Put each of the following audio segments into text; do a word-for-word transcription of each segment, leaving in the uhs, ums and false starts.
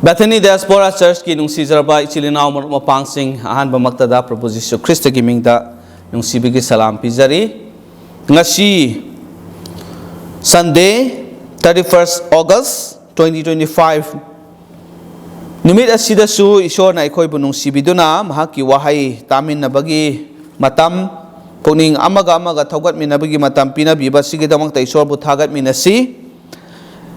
Bethany Diaspora Churchꯀꯤ ꯅꯨꯡꯁꯤꯖꯔꯕ ꯏꯆꯤꯜ ꯏꯅꯥꯎ ꯃꯔꯨꯞ ꯃꯄꯥꯡꯁꯤꯡ, ꯑꯍꯥꯟꯕꯃꯛꯇꯗ ꯄ꯭ꯔꯚꯨ ꯖꯤꯁꯨ ꯈ꯭ꯔꯤꯁꯇꯒꯤ ꯃꯤꯡꯗ ꯅꯨꯡꯁꯤꯕꯒꯤ ꯁꯂꯥꯝ ꯄꯤꯖꯔꯤ꯫ ꯉꯁꯤ Sunday, thirty-first August twenty twenty-five, ꯅꯨꯃꯤꯠ ꯑꯁꯤꯗꯁꯨ ꯏꯁꯣꯔꯅ ꯑꯩꯈꯣꯏꯕꯨ ꯅꯨꯡꯁꯤꯕꯤꯗꯨꯅ ꯃꯍꯥꯛꯀꯤ ꯋꯥꯍꯩ ꯇꯥꯃꯤꯟꯅꯕꯒꯤ ꯃꯇꯝ, ꯄꯨꯛꯅꯤꯡ ꯑꯃꯒ ꯑꯃꯒ ꯊꯧꯒꯠꯃꯤꯟꯅꯕꯒꯤ ꯃꯇꯝ ꯄꯤꯅꯕꯤꯕ ꯑꯁꯤꯒꯤꯗꯃꯛꯇ ꯏꯁꯣꯔꯕꯨ ꯊꯥꯒꯠꯃꯤꯟꯅꯁꯤ꯫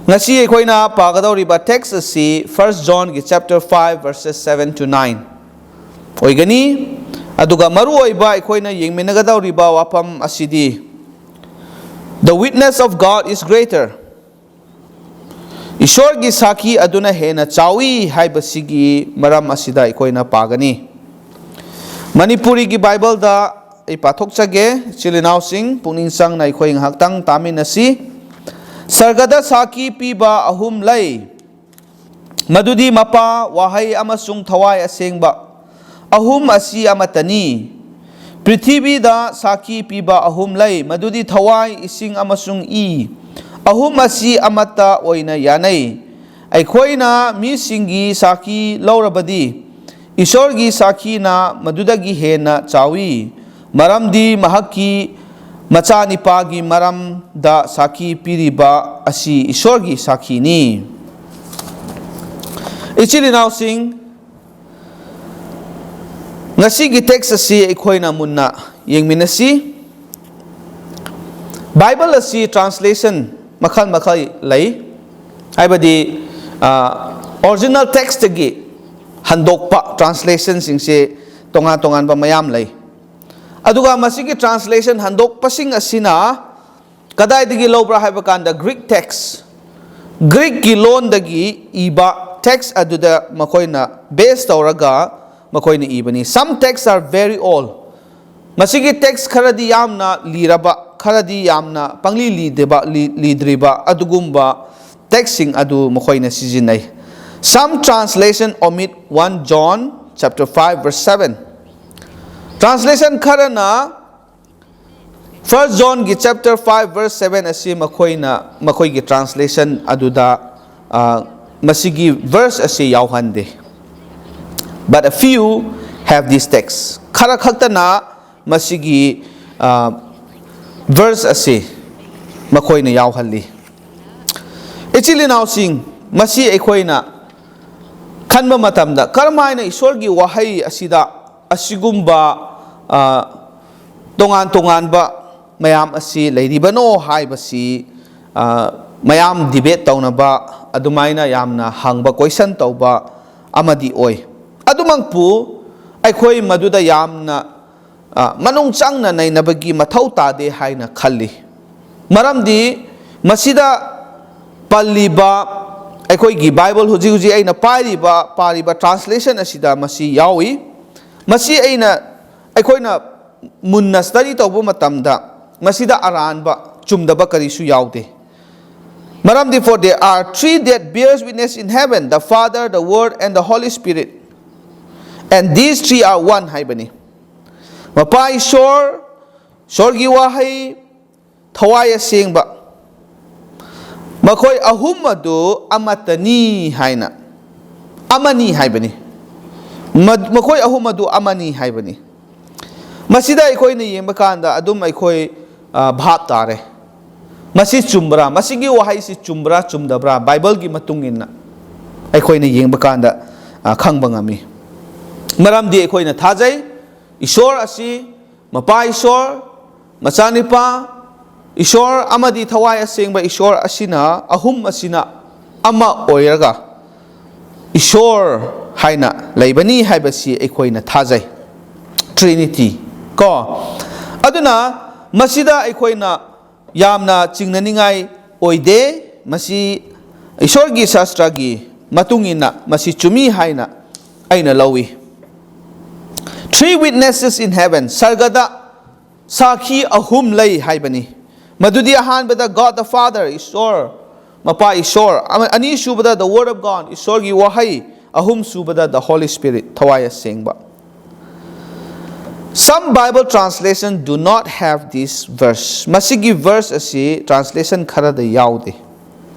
ꯉꯁꯤ ꯑꯩꯈꯣꯏꯅ ꯄꯥꯒꯗꯧꯔꯤꯕ text ꯑꯁꯤ First Johnꯒꯤ chapter five verses seven to nine ꯑꯣꯏꯒꯅꯤ꯫ ꯑꯗꯨꯒ ꯃꯔꯨꯑꯣꯏꯕ ꯑꯩꯈꯣꯏꯅ ꯌꯦꯡꯃꯤꯟꯅꯒꯗꯧꯔꯤꯕ ꯋꯥꯐꯝ ꯑꯁꯤꯗꯤ, "The witness of God is greater." ꯏꯁꯣꯔꯒꯤ ꯁꯥꯈꯤ ꯑꯗꯨꯅ ꯍꯦꯟꯅ ꯆꯥꯎꯏ ꯍꯥꯏꯕꯁꯤꯒꯤ ꯃꯔꯝ ꯑꯁꯤꯗ ꯑꯩꯈꯣꯏꯅ ꯄꯥꯒꯅꯤ꯫ ꯃꯅꯤꯄꯨꯔꯤꯒꯤ ꯕꯥꯏꯕꯜꯗ ꯑꯩ ꯄꯥꯊꯣꯛꯆꯒꯦ꯫ ꯏꯆꯤꯜ ꯏꯅꯥꯎꯁꯤꯡ, ꯄꯨꯛꯅꯤꯡ ꯆꯪꯅ ꯑꯩꯈꯣꯏ ꯉꯥꯏꯍꯥꯛꯇꯪ ꯇꯥꯃꯤꯟꯅꯁꯤ꯫ "ꯁꯔꯒꯗ ꯁꯥꯈꯤ ꯄꯤꯕ ꯑꯍꯨꯝ ꯂꯩ, ꯃꯗꯨꯗꯤ ꯃꯄꯥ, ꯋꯥꯍꯩ ꯑꯃꯁꯨꯡ ꯊꯋꯥꯏ ꯑꯁꯦꯡꯕ꯫ ꯑꯍꯨꯝ ꯑꯁꯤ ꯑꯃꯠꯇꯅꯤ꯫ ꯄ꯭ꯔꯤꯊꯤꯕꯤꯗ ꯁꯥꯈꯤ ꯄꯤꯕ ꯑꯍꯨꯝ ꯂꯩ, ꯃꯗꯨꯗꯤ ꯊꯋꯥꯏ, ꯏꯁꯤꯡ ꯑꯃꯁꯨꯡ ꯏ꯫ ꯑꯍꯨꯝ ꯑꯁꯤ ꯑꯃꯠꯇ ꯑꯣꯏꯅ ꯌꯥꯅꯩ꯫ ꯑꯩꯈꯣꯏꯅ ꯃꯤꯁꯤꯡꯒꯤ ꯁꯥꯈꯤ ꯂꯧꯔꯕꯗꯤ, ꯏꯁꯣꯔꯒꯤ ꯁꯥꯈꯤꯅ ꯃꯗꯨꯗꯒꯤ ꯍꯦꯟꯅ ꯆꯥꯎꯏ, ꯃꯔꯝꯗꯤ ꯃꯍꯥꯛꯀꯤ ꯃꯆꯥꯅꯤꯄꯥꯒꯤ ꯃꯔꯝꯗ ꯁꯥꯈꯤ ꯄꯤꯔꯤꯕ ꯑꯁꯤ ꯏꯁꯣꯔꯒꯤ ꯁꯥꯈꯤꯅꯤ꯫" ꯏꯆꯤꯜ ꯏꯅꯥꯎꯁꯤꯡ, ꯉꯁꯤꯒꯤ text ꯑꯁꯤ ꯑꯩꯈꯣꯏꯅ ꯃꯨꯟꯅ ꯌꯦꯡꯃꯤꯟꯅꯁꯤ꯫ ꯕꯥꯏꯕꯜ ꯑꯁꯤ translation ꯃꯈꯜ ꯃꯈꯜ ꯂꯩ, ꯍꯥꯏꯕꯗꯤ, ꯑ, original textꯇꯒꯤ ꯍꯟꯗꯣꯛꯄ translationꯁꯤꯡꯁꯦ ꯇꯣꯉꯥꯟ ꯇꯣꯉꯥꯟꯕ ꯃꯌꯥꯝ ꯂꯩ꯫ ꯑꯗꯨꯒ ꯃꯁꯤꯒꯤ translation ꯍꯟꯗꯣꯛꯄꯁꯤꯡ ꯑꯁꯤꯅ ꯀꯗꯥꯏꯗꯒꯤ ꯂꯧꯕ꯭ꯔꯥ ꯍꯥꯏꯕ ꯀꯥꯟꯗ, Greek text, ꯒ꯭ꯔꯤꯛꯀꯤ ꯂꯣꯟꯗꯒꯤ ꯏꯕ text ꯑꯗꯨꯗ ꯃꯈꯣꯏꯅ base ꯇꯧꯔꯒ ꯃꯈꯣꯏꯅ ꯏꯕꯅꯤ꯫ Some texts are very old. ꯃꯁꯤꯒꯤ text ꯈꯔꯗꯤ ꯌꯥꯝꯅ ꯂꯤꯔꯕ, ꯈꯔꯗꯤ ꯌꯥꯝꯅ ꯄꯪꯂꯤ ꯂꯤꯗꯕ, ꯂꯤ-, ꯂꯤꯗ꯭ꯔꯤꯕ ꯑꯗꯨꯒꯨꯝꯕ textꯁꯤꯡ ꯑꯗꯨ ꯃꯈꯣꯏꯅ ꯁꯤꯖꯤꯟꯅꯩ꯫ Some translation omit one John chapter five verse seven. Translation ꯈꯔꯅ First Johnꯒꯤ chapter five verse seven ꯑꯁꯤ ꯃꯈꯣꯏꯅ, ꯃꯈꯣꯏꯒꯤ translation ꯑꯗꯨꯗ, ꯑ, ꯃꯁꯤꯒꯤ verse ꯑꯁꯤ ꯌꯥꯎꯍꯟꯗꯦ꯫ But a few have this text. ꯈꯔ ꯈꯛꯇꯅ ꯃꯁꯤꯒꯤ, ꯑ, verse ꯑꯁꯤ ꯃꯈꯣꯏꯅ ꯌꯥꯎꯍꯜꯂꯤ꯫ ꯏꯆꯤꯜ ꯏꯅꯥꯎꯁꯤꯡ, ꯃꯁꯤ ꯑꯩꯈꯣꯏꯅ ꯈꯟꯕ ꯃꯇꯝꯗ, ꯀꯔꯝꯍꯥꯏꯅ ꯏꯁꯣꯔꯒꯤ ꯋꯥꯍꯩ ꯑꯁꯤꯗ ꯑꯁꯤꯒꯨꯝꯕ, ꯑ, ꯇꯣꯉꯥꯟ ꯇꯣꯉꯥꯟꯕ ꯃꯌꯥꯝ ꯑꯁꯤ ꯂꯩꯔꯤꯕꯅꯣ ꯍꯥꯏꯕꯁꯤ, ꯑ, ꯃꯌꯥꯝ debate ꯇꯧꯅꯕ, ꯑꯗꯨꯃꯥꯏꯅ ꯌꯥꯝꯅ ꯍꯪꯕ, question ꯇꯧꯕ ꯑꯃꯗꯤ ꯑꯣꯏ꯫ ꯑꯗꯨꯃꯛꯄꯨ ꯑꯩꯈꯣꯏ ꯃꯗꯨꯗ ꯌꯥꯝꯅ, ꯑ, ꯃꯅꯨꯡ ꯆꯪꯅ ꯅꯩꯅꯕꯒꯤ ꯃꯊꯧ ꯇꯥꯗꯦ ꯍꯥꯏꯅ ꯈꯜꯂꯤ꯫ ꯃꯔꯝꯗꯤ ꯃꯁꯤꯗ ꯄꯜꯂꯤꯕ, ꯑꯩꯈꯣꯏꯒꯤ Bible ꯍꯧꯖꯤꯛ ꯍꯧꯖꯤꯛ ꯑꯩꯅ ꯄꯥꯏꯔꯤꯕ, ꯄꯥꯔꯤꯕ translation ꯑꯁꯤꯗ ꯃꯁꯤ ꯌꯥꯎꯏ꯫ ꯃꯁꯤ ꯑꯩꯅ, ꯑꯩꯈꯣꯏꯅ ꯃꯨꯟꯅ study ꯇꯧꯕ ꯃꯇꯝꯗ ꯃꯁꯤꯗ ꯑꯔꯥꯟꯕ, ꯆꯨꯝꯗꯕ ꯀꯔꯤꯁꯨ ꯌꯥꯎꯗꯦ꯫ ꯃꯔꯝꯗꯤ, "For there are three that bears witness in heaven, the Father, the Word, and the Holy Spirit. And these three are one" ꯍꯥꯏꯕꯅꯤ꯫ ꯃꯄꯥ ꯏꯁꯣꯔ, ꯏꯁꯣꯔꯒꯤ ꯋꯥꯍꯩ, ꯊꯋꯥꯏ ꯑꯁꯦꯡꯕ, ꯃꯈꯣꯏ ꯑꯍꯨꯝ ꯑꯗꯨ ꯑꯃꯠꯇꯅꯤ ꯍꯥꯏꯅ, ꯑꯃꯅꯤ ꯍꯥꯏꯕꯅꯤ꯫ ꯃ-, ꯃꯈꯣꯏ ꯑꯍꯨꯝ ꯑꯗꯨ ꯑꯃꯅꯤ ꯍꯥꯏꯕꯅꯤ꯫ ꯃꯁꯤꯗ ꯑꯩꯈꯣꯏꯅ ꯌꯦꯡꯕ ꯀꯥꯟꯗ ꯑꯗꯨꯝ ꯑꯩꯈꯣꯏ, ꯑ, ꯚꯥꯞ ꯇꯥꯔꯦ꯫ ꯃꯁꯤ ꯆꯨꯝꯕ꯭ꯔꯥ? ꯃꯁꯤꯒꯤ ꯋꯥꯍꯩꯁꯤ ꯆꯨꯝꯕ꯭ꯔꯥ, ꯆꯨꯝꯗꯕ꯭ꯔꯥ? Bible ꯒꯤ ꯃꯇꯨꯡ ꯏꯟꯅ ꯑꯩꯈꯣꯏꯅ ꯌꯦꯡꯕ ꯀꯥꯟꯗ, ꯑ, ꯈꯪꯕ ꯉꯝꯃꯤ꯫ ꯃꯔꯝꯗꯤ ꯑꯩꯈꯣꯏꯅ ꯊꯥꯖꯩ, ꯏꯁꯣꯔ ꯑꯁꯤ ꯃꯄꯥ ꯏꯁꯣꯔ, ꯃꯆꯥꯅꯨꯄꯥ, ꯏꯁꯣꯔ ꯑꯃꯗꯤ ꯊꯋꯥꯏ ꯑꯁꯦꯡꯕ ꯏꯁꯣꯔ ꯑꯁꯤꯅ, ꯑꯍꯨꯝ ꯑꯁꯤꯅ ꯑꯃ ꯑꯣꯏꯔꯒ ꯏꯁꯣꯔ ꯍꯥꯏꯅ ꯂꯩꯕꯅꯤ ꯍꯥꯏꯕꯁꯤ ꯑꯩꯈꯣꯏꯅ ꯊꯥꯖꯩ꯫ Trinity ꯀꯣ꯫ ꯑꯗꯨꯅ ꯃꯁꯤꯗ ꯑꯩꯈꯣꯏꯅ ꯌꯥꯝꯅ ꯆꯤꯡꯅꯅꯤꯡꯉꯥꯏ ꯑꯣꯏꯗꯦ꯫ ꯃꯁꯤ ꯏꯁꯣꯔꯒꯤ ꯁꯥꯁꯇ꯭ꯔꯒꯤ ꯃꯇꯨꯡ ꯏꯟꯅ ꯃꯁꯤ ꯆꯨꯝꯃꯤ ꯍꯥꯏꯅ ꯑꯩꯅ ꯂꯧꯏ꯫ "Three witnesses in heaven", ꯁꯔꯒꯗ ꯁꯥꯈꯤ ꯑꯍꯨꯝ ꯂꯩ ꯍꯥꯏꯕꯅꯤ꯫ ꯃꯗꯨꯗꯤ ꯑꯍꯥꯟꯕꯗ God the Father, ꯏꯁꯣꯔ, ꯃꯄꯥ ꯏꯁꯣꯔ, ꯑꯃ-, ꯑꯅꯤꯁꯨꯕꯗ the Word of God, ꯏꯁꯣꯔꯒꯤ ꯋꯥꯍꯩ, ꯑꯍꯨꯝꯁꯨꯕꯗ the Holy Spirit, ꯊꯋꯥꯏ ꯑꯁꯦꯡꯕ꯫ Some Bible translation do not have this verse. ꯃꯁꯤꯒꯤ verse ꯑꯁꯤ translation ꯈꯔꯗ ꯌꯥꯎꯗꯦ꯫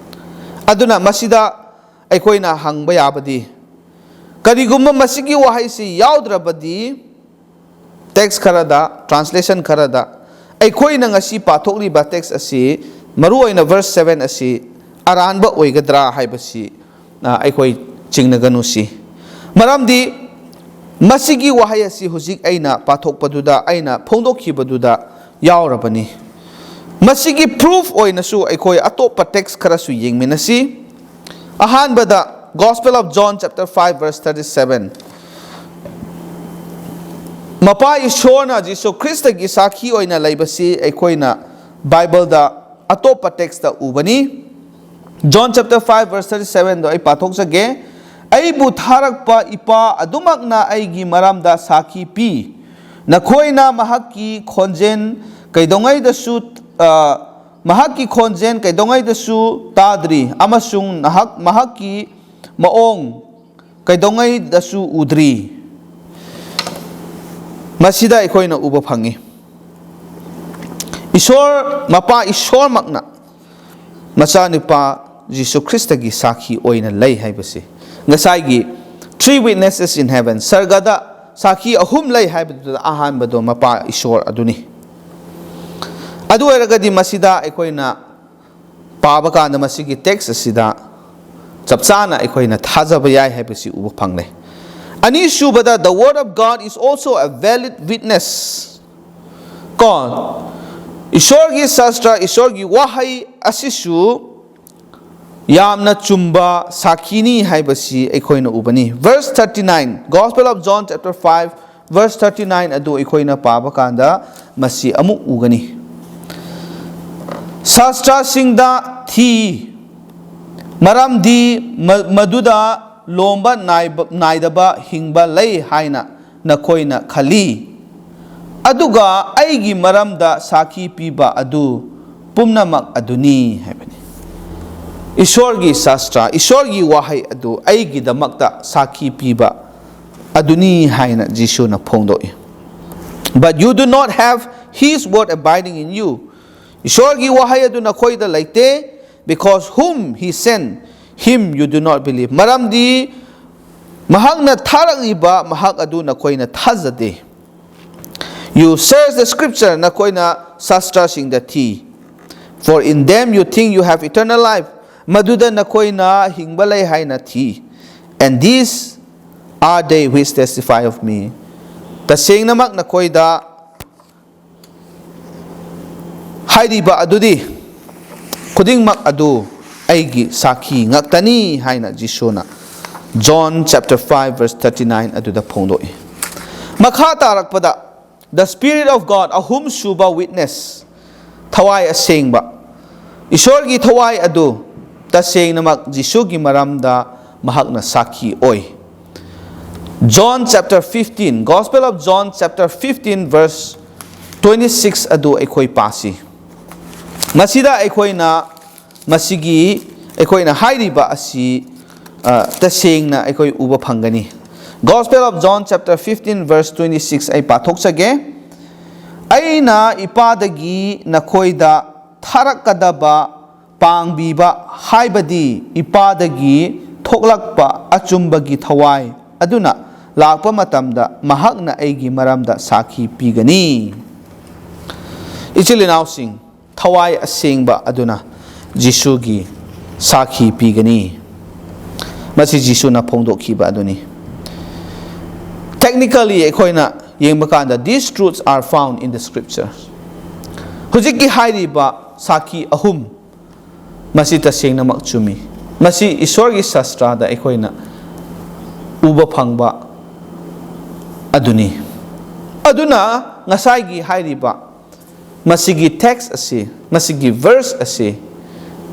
ꯑꯗꯨꯅ ꯃꯁꯤꯗ ꯑꯩꯈꯣꯏꯅ ꯍꯪꯕ ꯌꯥꯕꯗꯤ, ꯀꯔꯤꯒꯨꯝꯕ ꯃꯁꯤꯒꯤ ꯋꯥꯍꯩꯁꯤ ꯌꯥꯎꯗ꯭ꯔꯕꯗꯤ, ꯇꯦꯛꯁ ꯈꯔꯗ, ꯇ꯭ꯔꯥꯟꯁꯂꯦꯁꯟ ꯈꯔꯗ, ꯑꯩꯈꯣꯏꯅ ꯉꯁꯤ ꯄꯥꯊꯣꯛꯂꯤꯕ ꯇꯦꯛꯁ ꯑꯁꯤ, ꯃꯔꯨꯑꯣꯏꯅ ꯚꯔꯁ ꯁꯚꯦꯟ ꯑꯁꯤ ꯑꯔꯥꯟꯕ ꯑꯣꯏꯒꯗ꯭ꯔꯥ ꯍꯥꯏꯕꯁꯤ, ꯑ, ꯑꯩꯈꯣꯏ ꯆꯤꯡꯅꯒꯅꯨꯁꯤ꯫ ꯃꯔꯝꯗꯤ ꯃꯁꯤꯒꯤ ꯋꯥꯍꯩ ꯑꯁꯤ ꯍꯧꯖꯤꯛ ꯑꯩꯅ ꯄꯥꯊꯣꯛꯄꯗꯨꯗ, ꯑꯩꯅ ꯐꯣꯡꯗꯣꯛꯈꯤꯕꯗꯨꯗ ꯌꯥꯎꯔꯕꯅꯤ꯫ ꯃꯁꯤꯒꯤ ꯄ꯭ꯔꯨꯐ ꯑꯣꯏꯅꯁꯨ ꯑꯩꯈꯣꯏ ꯑꯇꯣꯞꯄ ꯇꯦꯛꯁ ꯈꯔꯁꯨ ꯌꯦꯡꯃꯤꯟꯅꯁꯤ꯫ ꯑꯍꯥꯟꯕꯗ, Gospel of John chapter five verse thirty seven꯫ ꯃꯄꯥ ꯏꯁꯣꯔꯅ ꯖꯤꯁꯨ ꯈ꯭ꯔꯤꯁꯇꯒꯤ ꯁꯥꯈꯤ ꯑꯣꯏꯅ ꯂꯩꯕꯁꯤ ꯑꯩꯈꯣꯏꯅ ꯕꯥꯏꯕꯜꯗ ꯑꯇꯣꯞꯄ text ꯎꯕꯅꯤ꯫ John chapter five verse thirty seven ꯗꯣ ꯑꯩ ꯄꯥꯊꯣꯛꯆꯒꯦ꯫ "ꯑꯩꯕꯨ ꯊꯥꯔꯛꯄ ꯏꯄꯥ ꯑꯗꯨꯃꯛꯅ ꯑꯩꯒꯤ ꯃꯔꯝꯗ ꯁꯥꯈꯤ ꯄꯤ꯫ ꯅꯈꯣꯏꯅ ꯃꯍꯥꯛꯀꯤ ꯈꯣꯟꯖꯦꯜ ꯀꯩꯗꯧꯉꯩꯗꯁꯨ, ꯑ, ꯃꯍꯥꯛꯀꯤ ꯈꯣꯟꯖꯦꯜ ꯀꯩꯗꯧꯉꯩꯗꯁꯨ ꯇꯥꯗ꯭ꯔꯤ, ꯑꯃꯁꯨꯡ ꯅꯍꯥꯛ, ꯃꯍꯥꯛꯀꯤ ꯃꯑꯣꯡ ꯀꯩꯗꯧꯉꯩꯗꯁꯨ ꯎꯗ꯭ꯔꯤ"꯫ ꯃꯁꯤꯗ ꯑꯩꯈꯣꯏꯅ ꯎꯕ ꯐꯪꯉꯤ꯫ ꯏꯁꯣꯔ, ꯃꯄꯥ ꯏꯁꯣꯔꯃꯛꯅ ꯃꯆꯥꯅꯨꯄꯥ ꯖꯤꯁꯨ ꯈ꯭ꯔꯤꯁꯇꯒꯤ ꯁꯥꯈꯤ ꯑꯣꯏꯅ ꯂꯩ ꯍꯥꯏꯕꯁꯤ, ꯉꯁꯥꯏꯒꯤ three witnesses in heaven, ꯁꯔꯒꯗ ꯁꯥꯈꯤ ꯑꯍꯨꯝ ꯂꯩ ꯍꯥꯏꯕꯗꯨꯗ ꯑꯍꯥꯟꯕꯗꯣ ꯃꯄꯥ ꯏꯁꯣꯔ ꯑꯗꯨꯅꯤ꯫ ꯑꯗꯨ ꯑꯣꯏꯔꯒꯗꯤ ꯃꯁꯤꯗ ꯑꯩꯈꯣꯏꯅ ꯄꯥꯕ ꯀꯥꯟꯗ ꯃꯁꯤꯒꯤ ꯇꯦꯛꯁ ꯑꯁꯤꯗ ꯆꯞ ꯆꯥꯅ ꯑꯩꯈꯣꯏꯅ ꯊꯥꯖꯕ ꯌꯥꯏ ꯍꯥꯏꯕꯁꯤ ꯎꯕ ꯐꯪꯂꯦ꯫ ꯑꯅꯤꯁꯨꯕꯗ, "The word of God is also a valid witness"꯫ ꯀꯣ, ꯏꯁꯣꯔꯒꯤ ꯁꯥꯁꯇ꯭ꯔ, ꯏꯁꯣꯔꯒꯤ ꯋꯥꯍꯩ ꯑꯁꯤꯁꯨ ꯌꯥꯝꯅ ꯆꯨꯝꯕ ꯁꯥꯈꯤꯅꯤ ꯍꯥꯏꯕꯁꯤ ꯑꯩꯈꯣꯏꯅ ꯎꯕꯅꯤ꯫ Verse thirty nine, Gospel of John chapter five verse thirty nine ꯑꯗꯨ ꯑꯩꯈꯣꯏꯅ ꯄꯥꯕ ꯀꯥꯟꯗ ꯃꯁꯤ ꯑꯃꯨꯛ ꯎꯒꯅꯤ꯫ "ꯁꯥꯁꯇ꯭ꯔꯁꯤꯡꯗ ꯊꯤ, ꯃꯔꯝꯗꯤ ꯃ-, ꯃꯗꯨꯗ ꯂꯣꯝꯕ ꯅꯥꯏꯕ-, ꯅꯥꯏꯗꯕ ꯍꯤꯡꯕ ꯂꯩ ꯍꯥꯏꯅ ꯅꯈꯣꯏꯅ ꯈꯜꯂꯤ, ꯑꯗꯨꯒ ꯑꯩꯒꯤ ꯃꯔꯝꯗ ꯁꯥꯈꯤ ꯄꯤꯕ ꯑꯗꯨ ꯄꯨꯝꯅꯃꯛ ꯑꯗꯨꯅꯤ" ꯍꯥꯏꯕꯅꯤ꯫ ꯏꯁꯣꯔꯒꯤ ꯁꯥꯁꯇ꯭ꯔ, ꯏꯁꯣꯔꯒꯤ ꯋꯥꯍꯩ ꯑꯗꯨ ꯑꯩꯒꯤꯗꯃꯛꯇ ꯁꯥꯈꯤ ꯄꯤꯕ ꯑꯗꯨꯅꯤ ꯍꯥꯏꯅ ꯖꯤꯁꯨꯅ ꯐꯣꯡꯗꯣꯛꯏ꯫ "But you do not have his word abiding in you." ꯏꯁꯣꯔꯒꯤ ꯋꯥꯍꯩ ꯑꯗꯨ ꯅꯈꯣꯏꯗ ꯂꯩꯇꯦ꯫ "Because whom he sent, him you do not believe. ꯃꯔꯝꯗꯤ ꯃꯍꯥꯛꯅ ꯊꯥꯔꯛꯂꯤꯕ ꯃꯍꯥꯛ ꯑꯗꯨ ꯅꯈꯣꯏꯅ ꯊꯥꯖꯗꯦ꯫ You search the scripture, ꯅꯈꯣꯏꯅ ꯁꯥꯁꯇ꯭ꯔꯁꯤꯡꯗ ꯊꯤ꯫ For in them you think you have eternal life. ꯃꯗꯨꯗ ꯅꯈꯣꯏꯅ ꯍꯤꯡꯕ ꯂꯩ ꯍꯥꯏꯅ ꯊꯤ꯫ And these are they which testify of me. ꯇꯁꯦꯡꯅꯃꯛ ꯅꯈꯣꯏꯗ ꯍꯥꯏꯔꯤꯕ ꯑꯗꯨꯗꯤ ꯈꯨꯗꯤꯡꯃꯛ ꯑꯗꯨ ꯑꯩꯒꯤ ꯁꯥꯈꯤ ꯉꯥꯛꯇꯅꯤ ꯍꯥꯏꯅ ꯖꯤꯁꯨꯅ John chapter five verse thirty nine ꯑꯗꯨꯗ ꯐꯣꯡꯗꯣꯛꯏ꯫ ꯃꯈꯥ ꯇꯥꯔꯛꯄꯗ, the Spirit of God, ꯑꯍꯨꯝꯁꯨꯕ witness, ꯊꯋꯥꯏ ꯑꯁꯦꯡꯕ, ꯏꯁꯣꯔꯒꯤ ꯊꯋꯥꯏ ꯑꯗꯨ ꯇꯁꯦꯡꯅꯃꯛ ꯖꯤꯁꯨꯒꯤ ꯃꯔꯝꯗ ꯃꯍꯥꯛꯅ ꯁꯥꯈꯤ ꯑꯣꯏ꯫ John chapter fifteen, Gospel of John chapter fifteen verse twenty six ꯑꯗꯨ ꯑꯩꯈꯣꯏ ꯄꯥꯁꯤ꯫ ꯃꯁꯤꯗ ꯑꯩꯈꯣꯏꯅ ꯃꯁꯤꯒꯤ ꯑꯩꯈꯣꯏꯅ ꯍꯥꯏꯔꯤꯕ ꯑꯁꯤ, ꯑ, ꯇꯁꯦꯡꯅ ꯑꯩꯈꯣꯏ ꯎꯕ ꯐꯪꯒꯅꯤ꯫ Gospel of John chapter fifteen verse twenty six ꯑꯩ ꯄꯥꯊꯣꯛꯆꯒꯦ꯫ ꯑꯩꯅ ꯏꯄꯥꯗꯒꯤ ꯅꯈꯣꯏꯗ ꯊꯥꯔꯛꯀꯗꯕ ꯄꯥꯡꯕꯤꯕ, ꯍꯥꯏꯕꯗꯤ ꯏꯄꯥꯗꯒꯤ ꯊꯣꯛꯂꯛꯄ ꯑꯆꯨꯝꯕꯒꯤ ꯊꯋꯥꯏ ꯑꯗꯨꯅ ꯂꯥꯛꯄ ꯃꯇꯝꯗ ꯃꯍꯥꯛꯅ ꯑꯩꯒꯤ ꯃꯔꯝꯗ ꯁꯥꯈꯤ ꯄꯤꯒꯅꯤ꯫ ꯏꯆꯤꯜ ꯏꯅꯥꯎꯁꯤꯡ, ꯊꯋꯥꯏ ꯑꯁꯦꯡꯕ ꯑꯗꯨꯅ ꯖꯤꯁꯨꯒꯤ ꯁꯥꯈꯤ ꯄꯤꯒꯅꯤ꯫ ꯃꯁꯤ ꯖꯤꯁꯨꯅ ꯐꯣꯡꯗꯣꯛꯈꯤꯕ ꯑꯗꯨꯅꯤ꯫ Technically ꯑꯩꯈꯣꯏꯅ ꯌꯦꯡꯕ ꯀꯥꯟꯗ, these truths are found in the scripture. ꯍꯧꯖꯤꯛꯀꯤ ꯍꯥꯏꯔꯤꯕ ꯁꯥꯈꯤ ꯑꯍꯨꯝ, ꯃꯁꯤ ꯇꯁꯦꯡꯅꯃꯛ ꯆꯨꯝꯃꯤ꯫ ꯃꯁꯤ ꯏꯁꯣꯔꯒꯤ ꯁꯥꯁꯇ꯭ꯔꯗ ꯑꯩꯈꯣꯏꯅ ꯎꯕ ꯐꯪꯕ ꯑꯗꯨꯅꯤ꯫ ꯑꯗꯨꯅ ꯉꯁꯥꯏꯒꯤ ꯍꯥꯏꯔꯤꯕ ꯃꯁꯤꯒꯤ text ꯑꯁꯤ, ꯃꯁꯤꯒꯤ verse ꯑꯁꯤ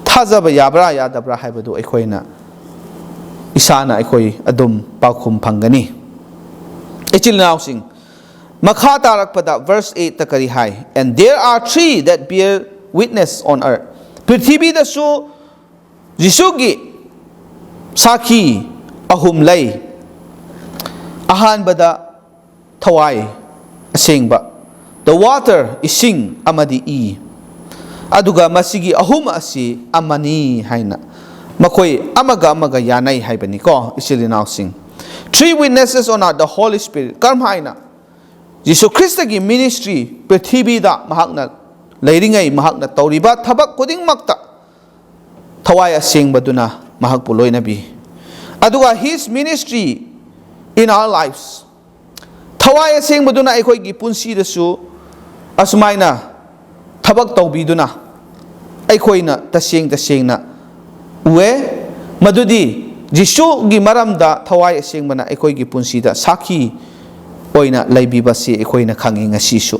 ꯊꯥꯖꯕ ꯌꯥꯕ꯭ꯔꯥ ꯌꯥꯗꯕ꯭ꯔꯥ ꯍꯥꯏꯕꯗꯨ ꯑꯩꯈꯣꯏꯅ ꯏꯁꯥꯅ ꯑꯩꯈꯣꯏ ꯑꯗꯨꯝ ꯄꯥꯎꯈꯨꯝ ꯐꯪꯒꯅꯤ꯫ ꯏꯆꯤꯜ ꯏꯅꯥꯎꯁꯤꯡ, ꯃꯈꯥ ꯇꯥꯔꯛꯄꯗ verse eight ꯇ ꯀꯔꯤ ꯍꯥꯏ? And there are three that bear witness on earth. ꯄ꯭ꯔꯤꯊꯤꯕꯤꯗꯁꯨ ꯖꯤꯁꯨꯒꯤ ꯁꯥꯈꯤ ꯑꯍꯨꯝ ꯂꯩ꯫ ꯑꯍꯥꯟꯕꯗ ꯊꯋꯥꯏ ꯑꯁꯦꯡꯕ, the water, ꯏꯁꯤꯡ ꯑꯃꯗꯤ ꯏ꯫ ꯑꯗꯨꯒ ꯃꯁꯤꯒꯤ ꯑꯍꯨꯝ ꯑꯁꯤ ꯑꯃꯅꯤ ꯍꯥꯏꯅ ꯃꯈꯣꯏ ꯑꯃꯒ ꯑꯃꯒ ꯌꯥꯅꯩ ꯍꯥꯏꯕꯅꯤꯀꯣ, ꯏꯆꯤꯜ ꯏꯅꯥꯎꯁꯤꯡ꯫ Three witnesses on earth, the Holy Spirit. ꯀꯔꯝ ꯍꯥꯏꯅ? ꯖꯤꯁꯨ ꯈ꯭ꯔꯤꯁꯇꯒꯤ ministry, ꯄ꯭ꯔꯤꯊꯤꯕꯤꯗ ꯃꯍꯥꯛꯅ ꯂꯩꯔꯤꯉꯩ ꯃꯍꯥꯛꯅ ꯇꯧꯔꯤꯕ ꯊꯕꯛ ꯈꯨꯗꯤꯡꯃꯛꯇ ꯊꯋꯥꯏ ꯑꯁꯦꯡꯕꯗꯨꯅ ꯃꯍꯥꯛꯄꯨ ꯂꯣꯏꯅꯕꯤ꯫ ꯑꯗꯨꯒ his ministry in our lives, ꯊꯋꯥꯏ ꯑꯁꯦꯡꯕꯗꯨꯅ ꯑꯩꯈꯣꯏꯒꯤ ꯄꯨꯟꯁꯤꯗꯁꯨ ꯑꯁꯨꯃꯥꯏꯅ ꯊꯕꯛ ꯇꯧꯕꯤꯗꯨꯅ ꯑꯩꯈꯣꯏꯅ ꯇꯁꯦꯡ ꯇꯁꯦꯡꯅ ꯎꯑꯦ꯫ ꯃꯗꯨꯗꯤ ꯖꯤꯁꯨꯒꯤ ꯃꯔꯝꯗ ꯊꯋꯥꯏ ꯑꯁꯦꯡꯕꯅ ꯑꯩꯈꯣꯏꯒꯤ ꯄꯨꯟꯁꯤꯗ ꯁꯥꯈꯤ ꯑꯣꯏꯅ ꯂꯩꯕꯤꯕꯁꯤ ꯑꯩꯈꯣꯏꯅ ꯈꯪꯉꯤ ꯉꯁꯤꯁꯨ꯫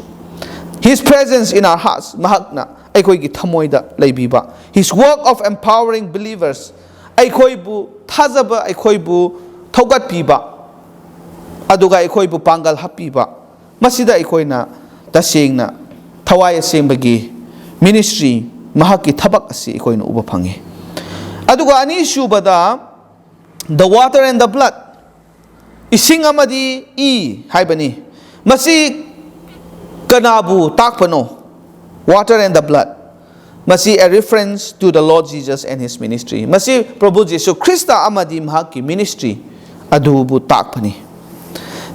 His presence in our hearts, ꯃꯍꯥꯛꯅ ꯑꯩꯈꯣꯏꯒꯤ ꯊꯃꯣꯏꯗ ꯂꯩꯕꯤꯕ꯫ His work of empowering believers, ꯑꯩꯈꯣꯏꯕꯨ ꯊꯥꯖꯕ, ꯑꯩꯈꯣꯏꯕꯨ ꯊꯧꯒꯠꯄꯤꯕ, ꯑꯗꯨꯒ ꯑꯩꯈꯣꯏꯕꯨ ꯄꯥꯡꯒꯜ ꯍꯥꯞꯄꯤꯕ꯫ ꯃꯁꯤꯗ ꯑꯩꯈꯣꯏꯅ ꯇꯁꯦꯡꯅ ꯊꯋꯥꯏ ꯑꯁꯦꯡꯕꯒꯤ ministry, ꯃꯍꯥꯛꯀꯤ ꯊꯕꯛ ꯑꯁꯤ ꯑꯩꯈꯣꯏꯅ ꯎꯕ ꯐꯪꯉꯤ꯫ ꯑꯗꯨꯒ ꯑꯅꯤꯁꯨꯕꯗ, the water and the blood, ꯏꯁꯤꯡ ꯑꯃꯗꯤ ꯏ ꯍꯥꯏꯕꯅꯤ꯫ ꯃꯁꯤ ꯀꯅꯥꯕꯨ ꯇꯥꯛꯄꯅꯣ? Water and the blood, ꯃꯁꯤ a reference to the Lord Jesus and his ministry꯫ ꯃꯁꯤ ꯄ꯭ꯔꯚꯨ ꯖꯤꯁꯨ ꯈ꯭ꯔꯤꯁꯇ ꯑꯃꯗꯤ ꯃꯍꯥꯛꯀꯤ ministry ꯑꯗꯨꯕꯨ ꯇꯥꯛꯄꯅꯤ꯫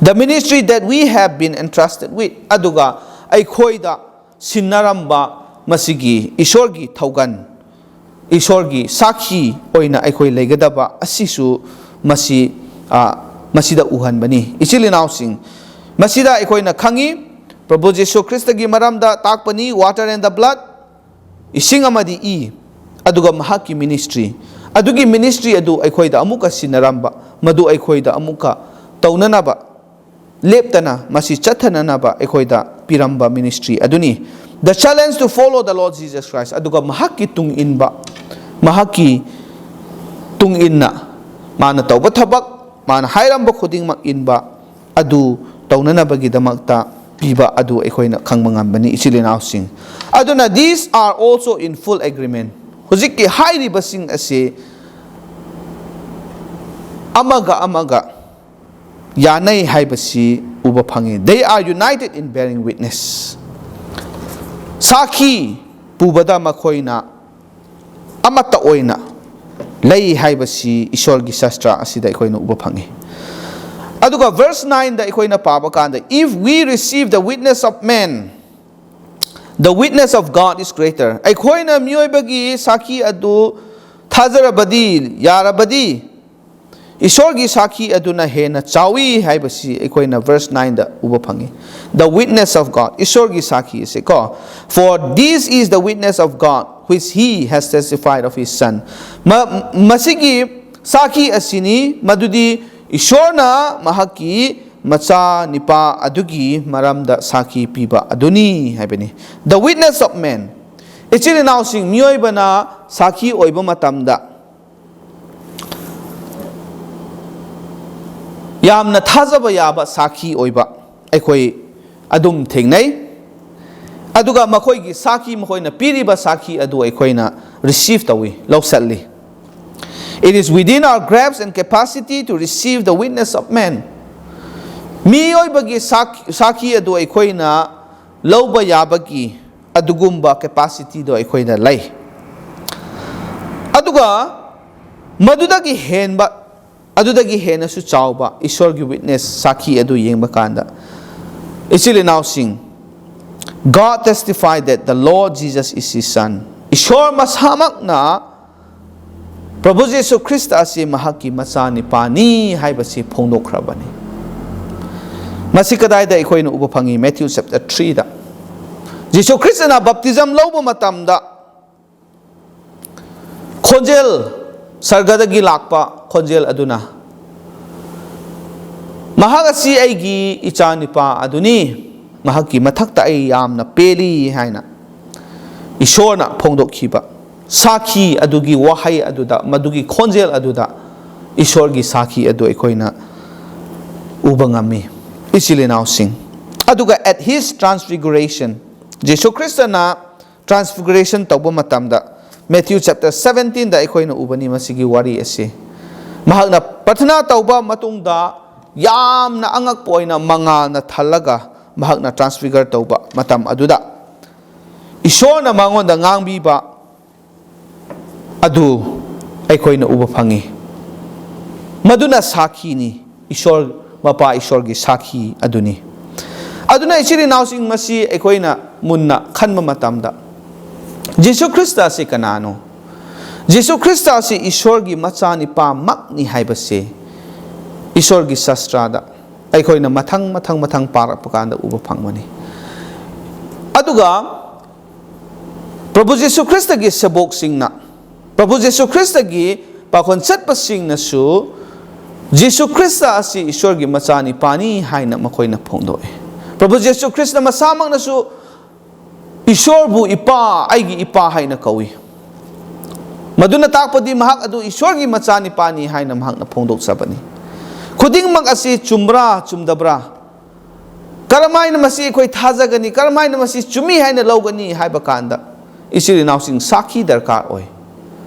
The ministry that we have been entrusted with, ꯑꯗꯨꯒ ꯑꯩꯈꯣꯏꯗ ꯁꯤꯟꯅꯔꯝꯕ ꯃꯁꯤꯒꯤ ꯏꯁꯣꯔꯒꯤ ꯊꯧꯒꯜ, ꯏꯁꯣꯔꯒꯤ ꯁꯥꯈꯤ ꯑꯣꯏꯅ ꯑꯩꯈꯣꯏ ꯂꯩꯒꯗꯕ ꯑꯁꯤꯁꯨ ꯃꯁꯤ, ꯑ, ꯃꯁꯤꯗ ꯎꯍꯟꯕꯅꯤ꯫ ꯏꯆꯤꯜ ꯏꯅꯥꯎꯁꯤꯡ, ꯃꯁꯤꯗ ꯑꯩꯈꯣꯏꯅ ꯈꯪꯉꯤ, ꯄ꯭ꯔꯚꯨ ꯖꯤꯁꯨ ꯈ꯭ꯔꯤꯁꯇꯒꯤ ꯃꯔꯝꯗ ꯇꯥꯛꯄꯅꯤ, water and the blood, ꯏꯁꯤꯡ ꯑꯃꯗꯤ ꯏ, ꯑꯗꯨꯒ ꯃꯍꯥꯛꯀꯤ ministry, ꯑꯗꯨꯒꯤ ministry ꯑꯗꯨ ꯑꯩꯈꯣꯏꯗ ꯑꯃꯨꯛꯀ ꯁꯤꯟꯅꯔꯝꯕ, ꯃꯗꯨ ꯑꯩꯈꯣꯏꯗ ꯑꯃꯨꯛꯀ ꯇꯧꯅꯅꯕ, ꯂꯦꯞꯇꯅ ꯃꯁꯤ ꯆꯠꯊꯅꯅꯕ ꯑꯩꯈꯣꯏꯗ ꯄꯤꯔꯝꯕ ministry ꯑꯗꯨꯅꯤ꯫ The challenge to follow the Lord Jesus Christ, ꯑꯗꯨꯒ ꯃꯍꯥꯛꯀꯤ ꯇꯨꯡ ꯏꯟꯕ, ꯃꯍꯥꯛꯀꯤ ꯇꯨꯡ ꯏꯟꯅ ꯃꯥꯅ ꯇꯧꯕ ꯊꯕꯛ, ꯃꯥꯅ ꯍꯥꯏꯔꯝꯕ ꯈꯨꯗꯤꯡꯃꯛ ꯏꯟꯕ ꯑꯗꯨ ꯇꯧꯅꯅꯕꯒꯤꯗꯃꯛꯇ ꯄꯤꯕ ꯑꯗꯨ ꯑꯩꯈꯣꯏꯅ ꯈꯪꯕ ꯉꯝꯕꯅꯤ, ꯏꯆꯤꯜ ꯏꯅꯥꯎꯁꯤꯡ꯫ ꯑꯗꯨꯅ, these are also in full agreement꯫ ꯍꯧꯖꯤꯛꯀꯤ ꯍꯥꯏꯔꯤꯕꯁꯤꯡ ꯑꯁꯤ ꯑꯃꯒ ꯑꯃꯒ ꯌꯥꯅꯩ ꯍꯥꯏꯕꯁꯤ ꯎꯕ ꯐꯪꯉꯤ꯫ They are united in bearing witness꯫ ꯁꯥꯈꯤ ꯄꯨꯕꯗ ꯃꯈꯣꯏꯅ ꯑꯃꯠꯇ ꯑꯣꯏꯅ ꯂꯩ ꯍꯥꯏꯕꯁꯤ ꯏꯁꯣꯔꯒꯤ ꯁꯥꯁꯇ꯭ꯔ ꯑꯁꯤꯗ ꯑꯩꯈꯣꯏꯅ ꯎꯕ ꯐꯪꯉꯤ꯫ ꯑꯗꯨꯒ verse nine ꯗ ꯑꯩꯈꯣꯏꯅ ꯄꯥꯕ ꯀꯥꯟꯗ, "If we receive the witness of men, the witness of God is greater." ꯑꯩꯈꯣꯏꯅ ꯃꯤꯑꯣꯏꯕꯒꯤ ꯁꯥꯈꯤ ꯑꯗꯨ ꯊꯥꯖꯔꯕꯗꯤ, ꯌꯥꯔꯕꯗꯤ, ꯏꯁꯣꯔꯒꯤ ꯁꯥꯈꯤ ꯑꯗꯨꯅ ꯍꯦꯟꯅ ꯆꯥꯎꯏ ꯍꯥꯏꯕꯁꯤ ꯑꯩꯈꯣꯏꯅ verse nine ꯗ ꯎꯕ ꯐꯪꯉꯤ꯫ The witness of God, ꯏꯁꯣꯔꯒꯤ ꯁꯥꯈꯤ ꯑꯁꯤ ꯀꯣ, "For this is the witness of God, which he has testified of his son." ꯃ-, ꯃꯁꯤꯒꯤ ꯁꯥꯈꯤ ꯑꯁꯤꯅꯤ, ꯃꯗꯨꯗꯤ ꯏꯁꯣꯔꯅ ꯃꯍꯥꯛꯀꯤ ꯃꯆꯥ ꯅꯤꯄꯥ ꯑꯗꯨꯒꯤ ꯃꯔꯝꯗ ꯁꯥꯈꯤ ꯄꯤꯕ ꯑꯗꯨꯅꯤ ꯍꯥꯏꯕꯅꯤ꯫ The witness of men, ꯏꯆꯤꯜ ꯏꯅꯥꯎꯁꯤꯡ, ꯃꯤꯑꯣꯏꯕꯅ ꯁꯥꯈꯤ ꯑꯣꯏꯕ ꯃꯇꯝꯗ, ꯌꯥꯝꯅ ꯊꯥꯖꯕ ꯌꯥꯕ ꯁꯥꯈꯤ ꯑꯣꯏꯕ ꯑꯩꯈꯣꯏ ꯑꯗꯨꯝ ꯊꯦꯡꯅꯩ꯫ ꯑꯗꯨꯒ ꯃꯈꯣꯏꯒꯤ ꯁꯥꯈꯤ, ꯃꯈꯣꯏꯅ ꯄꯤꯔꯤꯕ ꯁꯥꯈꯤ ꯑꯗꯨ ꯑꯩꯈꯣꯏꯅ receive ꯇꯧꯏ, ꯂꯧꯁꯜꯂꯤ꯫ It is within our grasp and capacity to receive the witness of men. ꯃꯤꯑꯣꯏꯕꯒꯤ ꯁꯥꯈꯤ, ꯁꯥꯈꯤ ꯑꯗꯨ ꯑꯩꯈꯣꯏꯅ ꯂꯧꯕ ꯌꯥꯕꯒꯤ ꯑꯗꯨꯒꯨꯝꯕ capacity ꯗꯣ ꯑꯩꯈꯣꯏꯗ ꯂꯩ꯫ ꯑꯗꯨꯒ ꯃꯗꯨꯗꯒꯤ ꯍꯦꯟꯕ, ꯑꯗꯨꯗꯒꯤ ꯍꯦꯟꯅꯁꯨ ꯆꯥꯎꯕ ꯏꯁꯣꯔꯒꯤ witness, ꯁꯥꯈꯤ ꯑꯗꯨ ꯌꯦꯡꯕ ꯀꯥꯟꯗ, ꯏꯆꯤꯜ ꯏꯅꯥꯎꯁꯤꯡ, "God testified that the Lord Jesus is his son." ꯏꯁꯣꯔ ꯃꯁꯥꯃꯛꯅ ꯄ꯭ꯔꯚꯨ ꯖꯤꯁꯨ ꯈ꯭ꯔꯤꯁꯇ ꯑꯁꯤ ꯃꯍꯥꯛꯀꯤ ꯃꯆꯥꯅꯤꯄꯥꯅꯤ ꯍꯥꯏꯕꯁꯤ ꯐꯣꯡꯗꯣꯛꯈ꯭ꯔꯕꯅꯤ꯫ ꯃꯁꯤ ꯀꯗꯥꯏꯗ ꯑꯩꯈꯣꯏꯅ ꯎꯕ ꯐꯪꯉꯤ? Matthew chapter three ꯗ꯫ ꯖꯤꯁꯨ ꯈ꯭ꯔꯤꯁꯇꯅ baptism ꯂꯧꯕ ꯃꯇꯝꯗ, ꯈꯣꯟꯖꯦꯜ, ꯁꯔꯒꯗꯒꯤ ꯂꯥꯛꯄ ꯈꯣꯟꯖꯦꯜ ꯑꯗꯨꯅ, "ꯃꯍꯥꯛ ꯑꯁꯤ ꯑꯩꯒꯤ ꯏꯆꯥꯅꯨꯄꯥ ꯑꯗꯨꯅꯤ, ꯃꯍꯥꯛꯀꯤ ꯃꯊꯛꯇ ꯑꯩ ꯌꯥꯝꯅ ꯄꯦꯜꯂꯤ" ꯍꯥꯏꯅ ꯏꯁꯣꯔꯅ ꯐꯣꯡꯗꯣꯛꯈꯤꯕ ꯁꯥꯈꯤ ꯑꯗꯨꯒꯤ ꯋꯥꯍꯩ ꯑꯗꯨꯗ, ꯃꯗꯨꯒꯤ ꯈꯣꯟꯖꯦꯜ ꯑꯗꯨꯗ ꯏꯁꯣꯔꯒꯤ ꯁꯥꯈꯤ ꯑꯗꯨ ꯑꯩꯈꯣꯏꯅ ꯎꯕ ꯉꯝꯃꯤ, ꯏꯆꯤꯜ ꯏꯅꯥꯎꯁꯤꯡ꯫ ꯑꯗꯨꯒ at his transfiguration, Jesus ꯈ꯭ꯔꯤꯁꯇꯅ transfiguration ꯇꯧꯕ ꯃꯇꯝꯗ, Matthew chapter seventeen ꯗ ꯑꯩꯈꯣꯏꯅ ꯎꯕꯅꯤ ꯃꯁꯤꯒꯤ ꯋꯥꯔꯤ ꯑꯁꯤ꯫ ꯃꯍꯥꯛꯅ ꯄ꯭ꯔꯊꯅꯥ ꯇꯧꯕ ꯃꯇꯨꯡꯗ, ꯌꯥꯝꯅ ꯑꯉꯛꯄ ꯑꯣꯏꯅ ꯃꯉꯥꯜꯅ ꯊꯜꯂꯒ ꯃꯍꯥꯛꯅ transfigure ꯇꯧꯕ ꯃꯇꯝ ꯑꯗꯨꯗ, ꯏꯁꯣꯔꯅ ꯃꯉꯣꯟꯗ ꯉꯥꯡꯕꯤꯕ ꯑꯗꯨ ꯑꯩꯈꯣꯏꯅ ꯎꯕ ꯐꯪꯉꯤ꯫ ꯃꯗꯨꯅ ꯁꯥꯈꯤꯅꯤ, ꯏꯁꯣꯔ, ꯃꯄꯥ ꯏꯁꯣꯔꯒꯤ ꯁꯥꯈꯤ ꯑꯗꯨꯅꯤ꯫ ꯑꯗꯨꯅ ꯏꯆꯤꯜ ꯏꯅꯥꯎꯁꯤꯡ, ꯃꯁꯤ ꯑꯩꯈꯣꯏꯅ ꯃꯨꯟꯅ ꯈꯟꯕ ꯃꯇꯝꯗ, ꯖꯤꯁꯨ ꯈ꯭ꯔꯤꯁꯇ ꯑꯁꯤ ꯀꯅꯥꯅꯣ? ꯖꯤꯁꯨ ꯈ꯭ꯔꯤꯁꯇ ꯑꯁꯤ ꯏꯁꯣꯔꯒꯤ ꯃꯆꯥꯅꯤꯄꯥꯃꯛꯅꯤ ꯍꯥꯏꯕꯁꯤ ꯏꯁꯣꯔꯒꯤ ꯁꯥꯁꯇ꯭ꯔꯗ ꯑꯩꯈꯣꯏꯅ ꯃꯊꯪ ꯃꯊꯪ ꯃꯊꯪ ꯄꯥꯔꯛꯄ ꯀꯥꯟꯗ ꯎꯕ ꯐꯪꯕꯅꯤ꯫ ꯑꯗꯨꯒ ꯄ꯭ꯔꯚꯨ ꯖꯤꯁꯨ ꯈ꯭ꯔꯤꯁꯇꯒꯤ ꯁꯦꯕꯣꯛꯁꯤꯡꯅ, ꯄ꯭ꯔꯚꯨ ꯖꯤꯁꯨ ꯈ꯭ꯔꯤꯁꯇꯒꯤ ꯄꯥꯈꯣꯟ ꯆꯠꯄꯁꯤꯡꯅꯁꯨ ꯖꯤꯁꯨ ꯈ꯭ꯔꯤꯁꯇ ꯑꯁꯤ ꯏꯁꯣꯔꯒꯤ ꯃꯆꯥꯅꯤꯄꯥꯅꯤ ꯍꯥꯏꯅ ꯃꯈꯣꯏꯅ ꯐꯣꯡꯗꯣꯛꯏ꯫ ꯄ꯭ꯔꯚꯨ ꯖꯤꯁꯨ ꯈ꯭ꯔꯤꯁꯇ ꯃꯁꯥꯃꯛꯅꯁꯨ ꯏꯁꯣꯔꯕꯨ ꯏꯄꯥ, ꯑꯩꯒꯤ ꯏꯄꯥ ꯍꯥꯏꯅ ꯀꯧꯏ꯫ ꯃꯗꯨꯅ ꯇꯥꯛꯄꯗꯤ ꯃꯍꯥꯛ ꯑꯗꯨ ꯏꯁꯣꯔꯒꯤ ꯃꯆꯥꯅꯤꯄꯥꯅꯤ ꯍꯥꯏꯅ ꯃꯍꯥꯛꯅ ꯐꯣꯡꯗꯣꯛꯆꯕꯅꯤ꯫ ꯈꯨꯗꯤꯡꯃꯛ ꯑꯁꯤ ꯆꯨꯝꯕ꯭ꯔꯥ ꯆꯨꯝꯗꯕ꯭ꯔꯥ? ꯀꯔꯝꯍꯥꯏꯅ ꯃꯁꯤ ꯑꯩꯈꯣꯏ ꯊꯥꯖꯒꯅꯤ? ꯀꯔꯝꯍꯥꯏꯅ ꯃꯁꯤ ꯆꯨꯝꯃꯤ ꯍꯥꯏꯅ ꯂꯧꯒꯅꯤ ꯍꯥꯏꯕ ꯀꯥꯟꯗ ꯏꯆꯤꯜ ꯏꯅꯥꯎꯁꯤꯡ ꯁꯥꯈꯤ ꯗꯔꯀꯥꯔ ꯑꯣꯏ꯫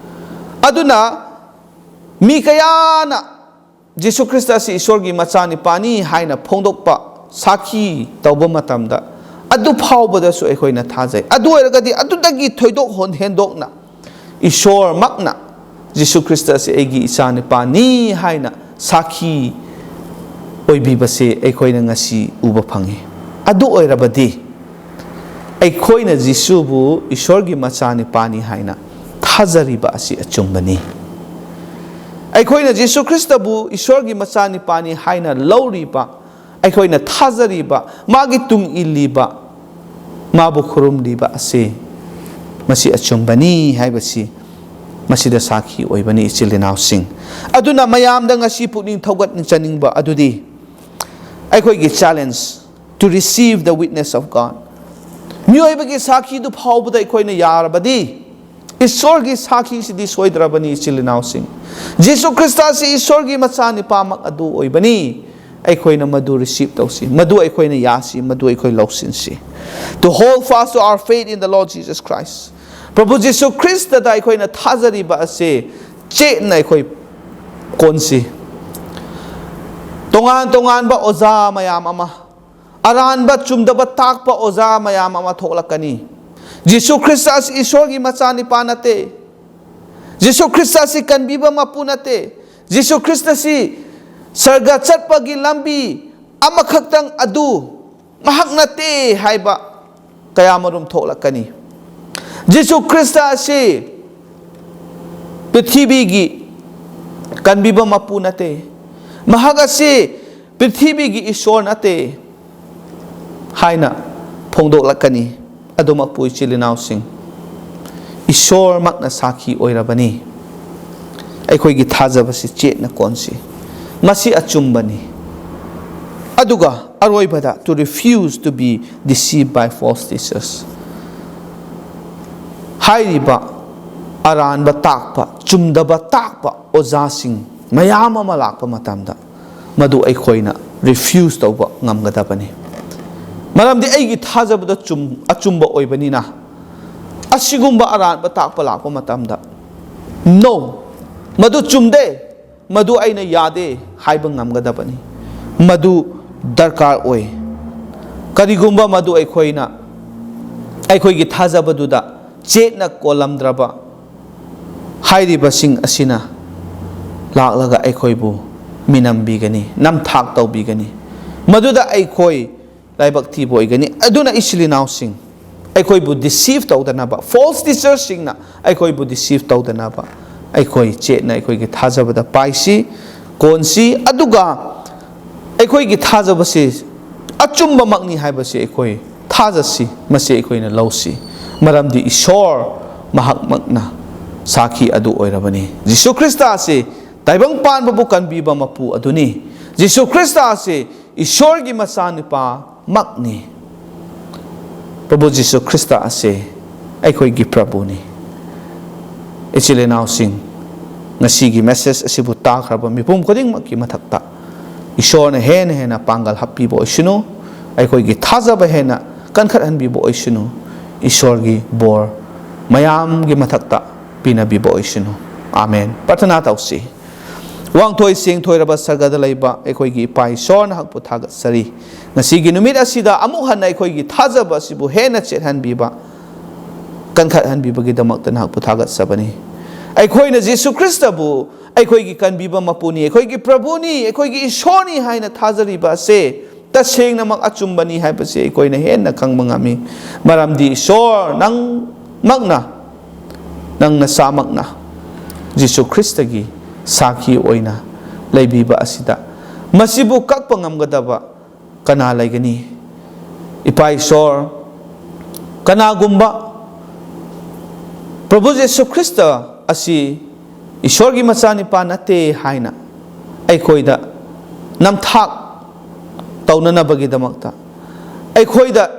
ꯑꯗꯨꯅ ꯃꯤ ꯀꯌꯥꯅ ꯖꯤꯁꯨ ꯈ꯭ꯔꯤꯁꯇ ꯑꯁꯤ ꯏꯁꯣꯔꯒꯤ ꯃꯆꯥꯅꯤꯄꯥꯅꯤ ꯍꯥꯏꯅ ꯐꯣꯡꯗꯣꯛꯄ, ꯁꯥꯈꯤ ꯇꯧꯕ ꯃꯇꯝꯗ ꯑꯗꯨ ꯐꯥꯎꯕꯗꯁꯨ ꯑꯩꯈꯣꯏꯅ ꯊꯥꯖꯩ꯫ ꯑꯗꯨ ꯑꯣꯏꯔꯒꯗꯤ ꯑꯗꯨꯗꯒꯤ ꯊꯣꯏꯗꯣꯛ ꯍꯣꯟ-, ꯍꯦꯟꯗꯣꯛꯅ ꯏꯁꯣꯔꯃꯛꯅ ꯖꯤꯁꯨ ꯈ꯭ꯔꯤꯁꯇ ꯑꯁꯤ ꯑꯩꯒꯤ ꯏꯆꯥꯅꯤꯄꯥꯅꯤ ꯍꯥꯏꯅ ꯁꯥꯈꯤ ꯑꯣꯏꯕꯤꯕꯁꯦ ꯑꯩꯈꯣꯏꯅ ꯉꯁꯤ ꯎꯕ ꯐꯪꯉꯤ꯫ ꯑꯗꯨ ꯑꯣꯏꯔꯕꯗꯤ ꯑꯩꯈꯣꯏꯅ ꯖꯤꯁꯨꯕꯨ ꯏꯁꯣꯔꯒꯤ ꯃꯆꯥꯅꯤꯄꯥꯅꯤ ꯍꯥꯏꯅ ꯊꯥꯖꯔꯤꯕ ꯑꯁꯤ ꯑꯆꯨꯝꯕꯅꯤ꯫ ꯑꯩꯈꯣꯏꯅ ꯖꯤꯁꯨ ꯈ꯭ꯔꯤꯁꯇꯕꯨ ꯏꯁꯣꯔꯒꯤ ꯃꯆꯥꯅꯤꯄꯥꯅꯤ ꯍꯥꯏꯅ ꯂꯧꯔꯤꯕ, ꯑꯩꯈꯣꯏꯅ ꯊꯥꯖꯔꯤꯕ, ꯃꯥꯒꯤ ꯇꯨꯡ ꯏꯜꯂꯤꯕ, ꯃꯥꯕꯨ ꯈꯨꯔꯨꯝꯂꯤꯕ ꯑꯁꯤ, ꯃꯁꯤ ꯑꯆꯨꯝꯕꯅꯤ ꯍꯥꯏꯕꯁꯤ ꯃꯁꯤꯗ ꯁꯥꯈꯤ ꯑꯣꯏꯕꯅꯤ, ꯏꯆꯤꯜ ꯏꯅꯥꯎꯁꯤꯡ꯫ ꯑꯗꯨꯅ ꯃꯌꯥꯝꯗ ꯉꯁꯤ ꯄꯨꯛꯅꯤꯡ ꯊꯧꯒꯠꯆꯅꯤꯡꯕ ꯑꯗꯨꯗꯤ ꯑꯩꯈꯣꯏꯒꯤ challenge to receive the witness of God꯫ ꯃꯤꯑꯣꯏꯕꯒꯤ ꯁꯥꯈꯤꯗꯨ ꯐꯥꯎꯕꯗ ꯑꯩꯈꯣꯏꯅ ꯌꯥꯔꯕꯗꯤ, ꯏꯁꯣꯔꯒꯤ ꯁꯥꯈꯤꯁꯤꯗꯤ ꯁꯣꯏꯗ꯭ꯔꯕꯅꯤ, ꯏꯆꯤꯜ ꯏꯅꯥꯎꯁꯤꯡ꯫ ꯖꯤꯁꯨ ꯈ꯭ꯔꯤꯁꯇ ꯑꯁꯤ ꯏꯁꯣꯔꯒꯤ ꯃꯆꯥꯅꯤꯄꯥꯃꯛ ꯑꯗꯨ ꯑꯣꯏꯕꯅꯤ꯫ ꯑꯩꯈꯣꯏꯅ ꯃꯗꯨ receive ꯇꯧꯁꯤ, ꯃꯗꯨ ꯑꯩꯈꯣꯏꯅ ꯌꯥꯁꯤ, ꯃꯗꯨ ꯑꯩꯈꯣꯏ ꯂꯧꯁꯤꯟꯁꯤ꯫ To hold fast to our faith in the Lord Jesus Christ꯫ ꯄ꯭ꯔꯚꯨ ꯖꯤꯁꯨ ꯈ꯭ꯔꯤꯁꯇꯗ ꯑꯩꯈꯣꯏꯅ ꯊꯥꯖꯔꯤꯕ ꯑꯁꯦ ꯆꯦꯠꯅ ꯑꯩꯈꯣꯏ ꯀꯣꯟꯁꯤ꯫ ꯇꯣꯉꯥꯟ ꯇꯣꯉꯥꯟꯕ ꯑꯣꯖꯥ ꯃꯌꯥꯝ ꯑꯃ, ꯑꯔꯥꯟꯕ ꯆꯨꯝꯗꯕ ꯇꯥꯛꯄ ꯑꯣꯖꯥ ꯃꯌꯥꯝ ꯑꯃ ꯊꯣꯛꯂꯛꯀꯅꯤ꯫ ꯖꯤꯁꯨ ꯈ꯭ꯔꯤꯁꯇ ꯑꯁꯤ ꯏꯁꯣꯔꯒꯤ ꯃꯆꯥꯅꯤꯄꯥ ꯅꯠꯇꯦ꯫ ꯖꯤꯁꯨ ꯈ꯭ꯔꯤꯁꯇ ꯑꯁꯤ ꯀꯟꯕꯤꯕ ꯃꯄꯨ ꯅꯠꯇꯦ꯫ ꯖꯤꯁꯨ ꯈ꯭ꯔꯤꯁꯇ ꯑꯁꯤ ꯁꯔꯒ ꯆꯠꯄꯒꯤ ꯂꯝꯕꯤ ꯑꯃꯈꯛꯇꯪ ꯑꯗꯨ ꯃꯍꯥꯛ ꯅꯠꯇꯦ ꯍꯥꯏꯕ ꯀꯌꯥ ꯃꯔꯨꯝ ꯊꯣꯛꯂꯛꯀꯅꯤ꯫ ꯖꯤꯁꯨ ꯈ꯭ꯔꯤꯁꯇ ꯑꯁꯤ ꯄ꯭ꯔꯤꯊꯤꯕꯤꯒꯤ ꯀꯟꯕꯤꯕ ꯃꯄꯨ ꯅꯠꯇꯦ꯫ ꯃꯍꯥꯛ ꯑꯁꯤ ꯄ꯭ꯔꯤꯊꯤꯕꯤꯒꯤ ꯏꯁꯣꯔ ꯅꯠꯇꯦ ꯍꯥꯏꯅ ꯐꯣꯡꯗꯣꯛꯂꯛꯀꯅꯤ꯫ ꯑꯗꯨꯃꯛꯄꯨ, ꯏꯆꯤꯜ ꯏꯅꯥꯎꯁꯤꯡ, ꯏꯁꯣꯔꯃꯛꯅ ꯁꯥꯈꯤ ꯑꯣꯏꯔꯕꯅꯤ꯫ ꯑꯩꯈꯣꯏꯒꯤ ꯊꯥꯖꯕꯁꯤ ꯆꯦꯠꯅ ꯀꯣꯟꯁꯤ꯫ ꯃꯁꯤ ꯑꯆꯨꯝꯕꯅꯤ꯫ ꯑꯗꯨꯒ ꯑꯔꯣꯏꯕꯗ, to refuse to be deceived by false teachers꯫ ꯍꯥꯏꯔꯤꯕ ꯑꯔꯥꯟꯕ ꯇꯥꯛꯄ, ꯆꯨꯝꯗꯕ ꯇꯥꯛꯄ ꯑꯣꯖꯥꯁꯤꯡ ꯃꯌꯥꯝ ꯑꯃ ꯂꯥꯛꯄ ꯃꯇꯝꯗ, ꯃꯗꯨ ꯑꯩꯈꯣꯏꯅ refuse ꯇꯧꯕ ꯉꯝꯒꯗꯕꯅꯤ꯫ ꯃꯔꯝꯗꯤ ꯑꯩꯒꯤ ꯊꯥꯖꯕꯗ ꯆꯨꯝ-, ꯑꯆꯨꯝꯕ ꯑꯣꯏꯕꯅꯤꯅ꯫ ꯑꯁꯤꯒꯨꯝꯕ ꯑꯔꯥꯟꯕ ꯇꯥꯛꯄ ꯂꯥꯛꯄ ꯃꯇꯝꯗ, "No, ꯃꯗꯨ ꯆꯨꯝꯗꯦ, ꯃꯗꯨ ꯑꯩꯅ ꯌꯥꯗꯦ" ꯍꯥꯏꯕ ꯉꯝꯒꯗꯕꯅꯤ꯫ ꯃꯗꯨ ꯗꯔꯀꯥꯔ ꯑꯣꯏ꯫ ꯀꯔꯤꯒꯨꯝꯕ ꯃꯗꯨ ꯑꯩꯈꯣꯏꯅ, ꯑꯩꯈꯣꯏꯒꯤ ꯊꯥꯖꯕꯗꯨꯗ ꯆꯦꯠꯅ ꯀꯣꯜꯂꯝꯗ꯭ꯔꯕ, ꯍꯥꯏꯔꯤꯕꯁꯤꯡ ꯑꯁꯤꯅ ꯂꯥꯛꯂꯒ ꯑꯩꯈꯣꯏꯕꯨ ꯃꯤꯅꯝꯕꯤꯒꯅꯤ, ꯅꯝꯊꯥꯛ ꯇꯧꯕꯤꯒꯅꯤ꯫ ꯃꯗꯨꯗ ꯑꯩꯈꯣꯏ ꯂꯥꯏꯕꯛ ꯊꯤꯕ ꯑꯣꯏꯒꯅꯤ꯫ ꯑꯗꯨꯅ, ꯏꯆꯤꯜ ꯏꯅꯥꯎꯁꯤꯡ, ꯑꯩꯈꯣꯏꯕꯨ deceive ꯇꯧꯗꯅꯕ, false teacherꯁꯤꯡꯅ ꯑꯩꯈꯣꯏꯕꯨ deceive ꯇꯧꯗꯅꯕ, ꯑꯩꯈꯣꯏ ꯆꯦꯠꯅ ꯑꯩꯈꯣꯏꯒꯤ ꯊꯥꯖꯕꯗ ꯄꯥꯏꯁꯤ, ꯀꯣꯟꯁꯤ, ꯑꯗꯨꯒ ꯑꯩꯈꯣꯏꯒꯤ ꯊꯥꯖꯕꯁꯤ ꯑꯆꯨꯝꯕꯃꯛꯅꯤ ꯍꯥꯏꯕꯁꯤ ꯑꯩꯈꯣꯏ ꯊꯥꯖꯁꯤ, ꯃꯁꯤ ꯑꯩꯈꯣꯏꯅ ꯂꯧꯁꯤ꯫ ꯃꯔꯝꯗꯤ ꯏꯁꯣꯔ ꯃꯍꯥꯛꯃꯛꯅ ꯁꯥꯈꯤ ꯑꯗꯨ ꯑꯣꯏꯔꯕꯅꯤ꯫ ꯖꯤꯁꯨ ꯈ꯭ꯔꯤꯁꯇ ꯑꯁꯤ ꯇꯥꯏꯕꯪ ꯄꯥꯟꯕꯕꯨ ꯀꯟꯕꯤꯕ ꯃꯄꯨ ꯑꯗꯨꯅꯤ꯫ ꯖꯤꯁꯨ ꯈ꯭ꯔꯤꯁꯇ ꯑꯁꯤ ꯏꯁꯣꯔꯒꯤ ꯃꯆꯥꯅꯨꯄꯥꯃꯛꯅꯤ꯫ ꯄ꯭ꯔꯚꯨ ꯖꯤꯁꯨ ꯈ꯭ꯔꯤꯁꯇ ꯑꯁꯤ ꯑꯩꯈꯣꯏꯒꯤ ꯄ꯭ꯔꯚꯨꯅꯤ꯫ ꯏꯆꯤꯜ ꯏꯅꯥꯎꯁꯤꯡ, ꯉꯁꯤꯒꯤ message ꯑꯁꯤꯕꯨ ꯇꯥꯈ꯭ꯔꯕ ꯃꯤꯄꯨꯝ ꯈꯨꯗꯤꯡꯃꯛꯀꯤ ꯃꯊꯛꯇ ꯏꯁꯣꯔꯅ ꯍꯦꯟꯅ ꯍꯦꯟꯅ ꯄꯥꯡꯒꯜ ꯍꯥꯞꯄꯤꯕ ꯑꯣꯏꯁꯅꯨ꯫ ꯑꯩꯈꯣꯏꯒꯤ ꯊꯥꯖꯕ ꯍꯦꯟꯅ ꯀꯟꯈꯠꯍꯟꯕꯤꯕ ꯑꯣꯏꯁꯅꯨ꯫ ꯏꯁꯣꯔꯒꯤ ꯕꯣꯔ ꯃꯌꯥꯝꯒꯤ ꯃꯊꯛꯇ ꯄꯤꯅꯕꯤꯕ ꯑꯣꯏꯁꯅꯨ꯫ ꯑꯥꯃꯦꯟ꯫ ꯄ꯭ꯔꯥꯊꯅꯥ ꯇꯧꯁꯤ꯫ ꯋꯥꯡꯊꯣꯏ ꯁꯦꯡꯊꯣꯏꯔꯕ ꯁꯔꯒꯗ ꯂꯩꯕ ꯑꯩꯈꯣꯏꯒꯤ ꯏꯄꯥ ꯏꯁꯣꯔ, ꯅꯍꯥꯛꯄꯨ ꯊꯥꯒꯠꯆꯔꯤ꯫ ꯉꯁꯤꯒꯤ ꯅꯨꯃꯤꯠ ꯑꯁꯤꯗ ꯑꯃꯨꯛ ꯍꯟꯅ ꯑꯩꯈꯣꯏꯒꯤ ꯊꯥꯖꯕ ꯑꯁꯤꯕꯨ ꯍꯦꯟꯅ ꯆꯦꯠꯍꯟꯕꯤꯕ, ꯀꯟꯈꯠꯍꯟꯕꯤꯕꯒꯤꯗꯃꯛꯇ ꯅꯍꯥꯛꯄꯨ ꯊꯥꯒꯠꯆꯕꯅꯤ꯫ ꯑꯩꯈꯣꯏꯅ ꯖꯤꯁꯨ ꯈ꯭ꯔꯤꯁꯇꯕꯨ ꯑꯩꯈꯣꯏꯒꯤ ꯀꯟꯕꯤꯕ ꯃꯄꯨꯅꯤ, ꯑꯩꯈꯣꯏꯒꯤ ꯄ꯭ꯔꯚꯨꯅꯤ, ꯑꯩꯈꯣꯏꯒꯤ ꯏꯁꯣꯔꯅꯤ ꯍꯥꯏꯅ ꯊꯥꯖꯔꯤꯕ ꯑꯁꯦ ꯇꯁꯦꯡꯅꯃꯛ ꯑꯆꯨꯝꯕꯅꯤ ꯍꯥꯏꯕꯁꯤ ꯑꯩꯈꯣꯏꯅ ꯍꯦꯟꯅ ꯈꯪꯕ ꯉꯝꯃꯤ꯫ ꯃꯔꯝꯗꯤ ꯏꯁꯣꯔ ꯅꯪꯃꯛꯅ, ꯅꯪ ꯅꯁꯥꯃꯛꯅ ꯖꯤꯁꯨ ꯈ꯭ꯔꯤꯁꯇꯒꯤ ꯁꯥꯈꯤ ꯑꯣꯏꯅ ꯂꯩꯕꯤꯕ ꯑꯁꯤꯗ ꯃꯁꯤꯕꯨ ꯀꯛꯄ ꯉꯝꯒꯗꯕ ꯀꯅꯥ ꯂꯩꯒꯅꯤ? ꯏꯄꯥ ꯏꯁꯣꯔ, ꯀꯅꯥꯒꯨꯝꯕ ꯄ꯭ꯔꯚꯨ ꯖꯤꯁꯨ ꯈ꯭ꯔꯤꯁꯇ ꯑꯁꯤ ꯏꯁꯣꯔꯒꯤ ꯃꯆꯥꯅꯤꯄꯥ ꯅꯠꯇꯦ ꯍꯥꯏꯅ ꯑꯩꯈꯣꯏꯗ ꯅꯝꯊꯥꯛ ꯇꯧꯅꯅꯕꯒꯤꯗꯃꯛꯇ, ꯑꯩꯈꯣꯏꯗ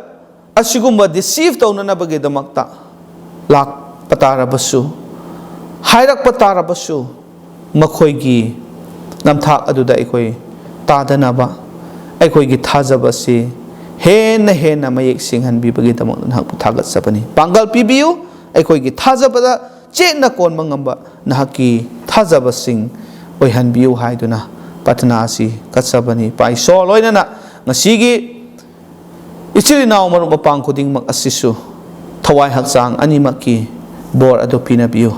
ꯑꯁꯤꯒꯨꯝꯕ ꯗꯤꯁꯤꯚ ꯇꯧꯅꯅꯕꯒꯤꯗꯃꯛꯇ ꯂꯥꯛꯄ ꯇꯥꯔꯕꯁꯨ, ꯍꯥꯏꯔꯛꯄ ꯇꯥꯔꯕꯁꯨ, ꯃꯈꯣꯏꯒꯤ ꯅꯝꯊꯥꯛ ꯑꯗꯨꯗ ꯑꯩꯈꯣꯏ ꯇꯥꯗꯅꯕ, ꯑꯩꯈꯣꯏꯒꯤ ꯊꯥꯖꯕꯁꯤ ꯍꯦꯟꯅ ꯍꯦꯟꯅ ꯃꯌꯦꯛ ꯁꯦꯡꯍꯟꯕꯤꯕꯒꯤꯗꯃꯛ ꯅꯍꯥꯛꯄꯨ ꯊꯥꯒꯠꯆꯕꯅꯤ꯫ ꯄꯥꯡꯒꯜ ꯄꯤꯕꯤꯌꯨ, ꯑꯩꯈꯣꯏꯒꯤ ꯊꯥꯖꯕꯗ ꯆꯦꯠꯅ ꯀꯣꯟꯕ ꯉꯝꯕ ꯅꯍꯥꯛꯀꯤ ꯊꯥꯖꯕꯁꯤꯡ ꯑꯣꯏꯍꯟꯕꯤꯌꯨ ꯍꯥꯏꯗꯨꯅ ꯄ꯭ꯔꯊꯅꯥ ꯑꯁꯤ ꯀꯠꯆꯕꯅꯤ꯫ ꯏꯄꯥ ꯏꯁꯣꯔ, ꯂꯣꯏꯅꯅ ꯉꯁꯤꯒꯤ ꯏꯆꯤꯜ ꯏꯅꯥꯎ ꯃꯔꯨꯞ ꯃꯄꯥꯡ ꯈꯨꯗꯤꯡꯃꯛ ꯑꯁꯤꯁꯨ ꯊꯋꯥꯏ ꯍꯛꯆꯥꯡ ꯑꯅꯤꯃꯛꯀꯤ ꯕꯣꯔ ꯑꯗꯨ ꯄꯤꯅꯕꯤꯌꯨ꯫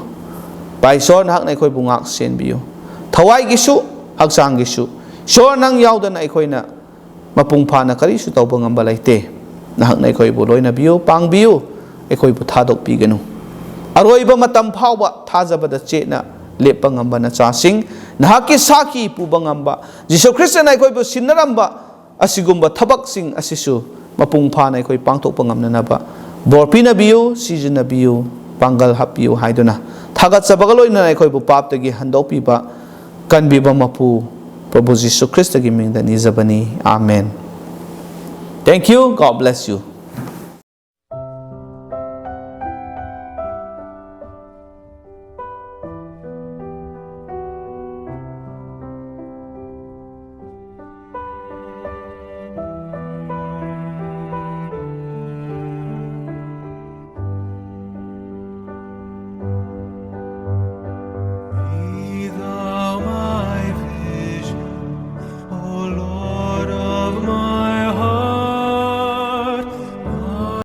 ꯏꯄꯥ ꯏꯁꯣꯔ, ꯅꯍꯥꯛꯅ ꯑꯩꯈꯣꯏꯕꯨ ꯉꯥꯛ ꯁꯦꯟꯕꯤꯌꯨ꯫ ꯊꯋꯥꯏꯒꯤꯁꯨ ꯍꯛꯆꯥꯡꯒꯤꯁꯨ ꯏꯁꯣꯔ, ꯅꯪ ꯌꯥꯎꯗꯅ ꯑꯩꯈꯣꯏꯅ ꯃꯄꯨꯡ ꯐꯥꯅ ꯀꯔꯤꯁꯨ ꯇꯧꯕ ꯉꯝꯕ ꯂꯩꯇꯦ꯫ ꯅꯍꯥꯛꯅ ꯑꯩꯈꯣꯏꯕꯨ ꯂꯣꯏꯅꯕꯤꯌꯨ, ꯄꯥꯡꯕꯤꯌꯨ, ꯑꯩꯈꯣꯏꯕꯨ ꯊꯥꯗꯣꯛꯄꯤꯒꯅꯨ꯫ ꯑꯔꯣꯏꯕ ꯃꯇꯝ ꯐꯥꯎꯕ ꯊꯥꯖꯕꯗ ꯆꯦꯠꯅ ꯂꯦꯞꯄ ꯉꯝꯕ ꯅꯆꯥꯁꯤꯡ, ꯅꯍꯥꯛꯀꯤ ꯁꯥꯈꯤ ꯄꯨꯕ ꯉꯝꯕ, ꯖꯤꯁꯨ ꯈ꯭ꯔꯤꯁꯇꯅ ꯑꯩꯈꯣꯏꯕꯨ ꯁꯤꯟꯅꯔꯝꯕ ꯑꯁꯤꯒꯨꯝꯕ ꯊꯕꯛꯁꯤꯡ ꯑꯁꯤꯁꯨ ꯃꯄꯨꯡ ꯐꯥꯅ ꯑꯩꯈꯣꯏ ꯄꯥꯡꯊꯣꯛꯄ ꯉꯝꯅꯅꯕ ꯕꯣꯔ ꯄꯤꯅꯕꯤꯌꯨ, ꯁꯤꯖꯤꯟꯅꯕꯤꯌꯨ, ꯄꯥꯡꯒꯜ ꯍꯥꯞꯄꯤꯌꯨ ꯍꯥꯏꯗꯨꯅ ꯊꯥꯒꯠꯆꯕꯒ ꯂꯣꯏꯅꯅ ꯑꯩꯈꯣꯏꯕꯨ ꯄꯥꯞꯇꯒꯤ ꯍꯟꯗꯣꯛꯄꯤꯕ ꯀꯟꯕꯤꯕ ꯃꯄꯨ ꯄ꯭ꯔꯚꯨ ꯖꯤꯁꯨ ꯈ꯭ꯔꯤꯁꯇꯒꯤ ꯃꯤꯡꯗ ꯅꯤꯖꯕꯅꯤ꯫ ꯑꯥꯃꯦꯟ꯫ Thank you. God bless you.